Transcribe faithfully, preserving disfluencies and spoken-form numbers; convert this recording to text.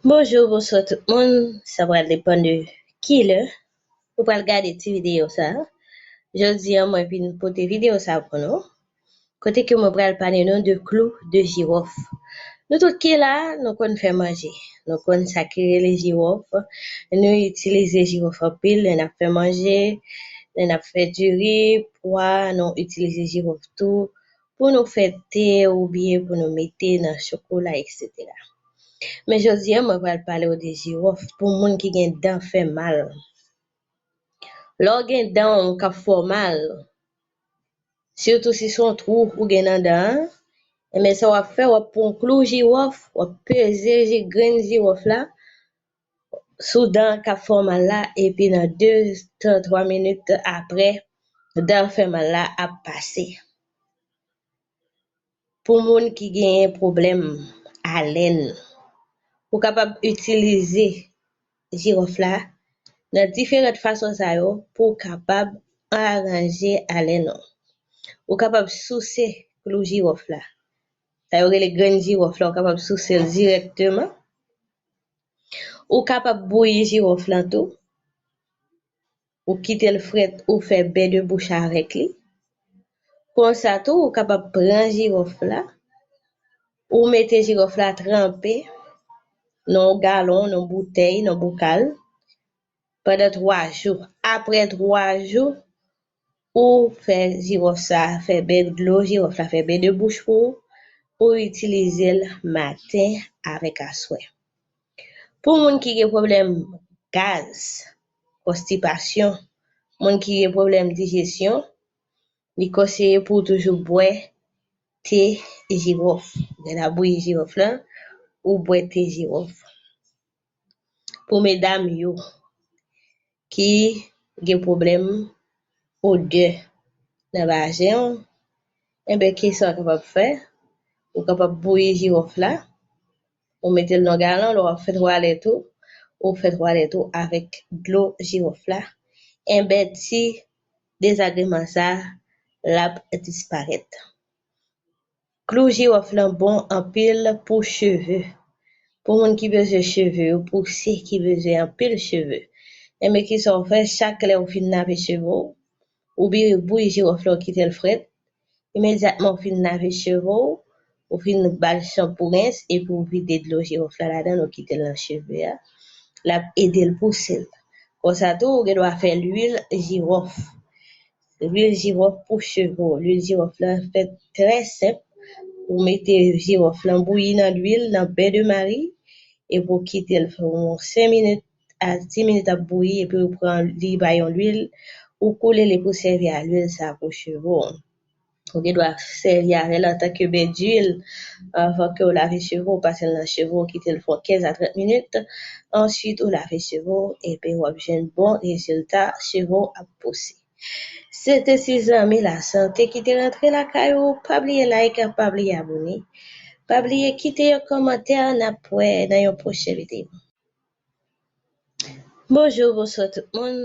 Bonjou, bonswa tout moun. Sa pral depann de ki lè ou pral gade ti videyo sa a. Jodi a, mwen vin pote videyo sa a pou nou. Kote ke mwen pral pale nou de klou de jiwòf. Nou tout ki la, nou konn fè manje. Nou konn sa ki rele jiwòf. Nou itilize jiwòf anpil lè n ap fè manje, lè n ap fè diri, pwa, nou itilize jiwòf tou pou nou fè te oubyen pou nou mete nan chokola, etsetera. Men jodi a, mwen pral pale w de jiwòf pou moun ki gen dan fè mal. Lè w gen dan w k ap fè w mal, sitou si se yon twou ou gen nan dan an, enben sa w ap fè, w ap pran yon klou jiwòf, w ap peze ji-, grenn jiwòf la sou dan k ap fè w mal la, epi nan de tan, twa minit apre, dan fè mal la ap pase. Pou moun ki genyen pwoblèm alèn, ou kapab itilize jiwòf la nan diferan fason sa yo pou w kapab aranje alèn ou. Ou kapab souse klou jiwòf la. Sa yo rele grenn jiwòf la, ou kapab souse l dirèkteman. Ou kapab bouyi jiwòf lan tou. Ou kite l frèt, ou fè bè de bouch avèk li. Konsa tou, ou kapab pran jiwòf la, ou mete jiwòf la tranpe nan yon galon, nan yon boutèy, nan yon bokal, pandan twa jou. Apre twa jou, ou fè jiwòf sa, fè bè dlo jiwòf la, fè bè de bouch pou ou, ou itilize l maten avèk aswè. Pou moun ki gen pwoblèm gaz, konstipasyon, moun ki gen pwoblèm dijesyon, li konseye pou w toujou bwè te jiwòf. Lè n ap bouyi jiwòf lan, ou bwè te jiwòf. Pou medam yo ki gen pwoblèm odè nan vajen w, enben, kisa w kapab fè? Ou kapab bouyi jiwòf la, ou mete l nan galon, lè w ap fè twalèt ou, ou fè twalèt ou avèk dlo jiwòf la. Enben, ti dezagreman sa a, l ap disparèt. Klou jiwòf lan bon anpil pou cheve. Pou moun ki bezwen cheve yo pouse, ki bezwen anpil cheve. Enben, kisa w fè? Chak lè w fin lave cheve w, ou bouyi jiwòf la, ou kite l frèt. Imedyatman w fin lave cheve w, ou fin ba l chanpou rens, epi w vide dlo jiwòf la ladan l, ou kite l nan cheve a, l ap ede l pouse l. Konsa tou, ou gen dwa fè lwil jiwòf. Lwil jiwòf pou cheve w. Lwil jiwòf lan fèt trè senp. Ou mete jiwòf lan bouyi nan lwil, nan bè de mari, epi w kite l fè yon senk minit a dis minit ap bouyi, epi ou pran li bay yon lwil, ou koule li pou sèvi a lwil sa pou cheve w. Ou gen dwa sèvi avè l antanke bè dwil anvan ke w lave cheve w, pase l nan cheve w, kite l fè yon kenz a trant minit. Answit, ou lave cheve w, epi w ap jwenn bon rezilta, cheve w ap pouse. Se te ti zanmi lasante ki te rantre lakay ou. Pa bliye like, pa bliye abone. Pa bliye kite yon kòmantè, n ap wè nan yon pwochen videyo. Bonjou, bonswa tout moun.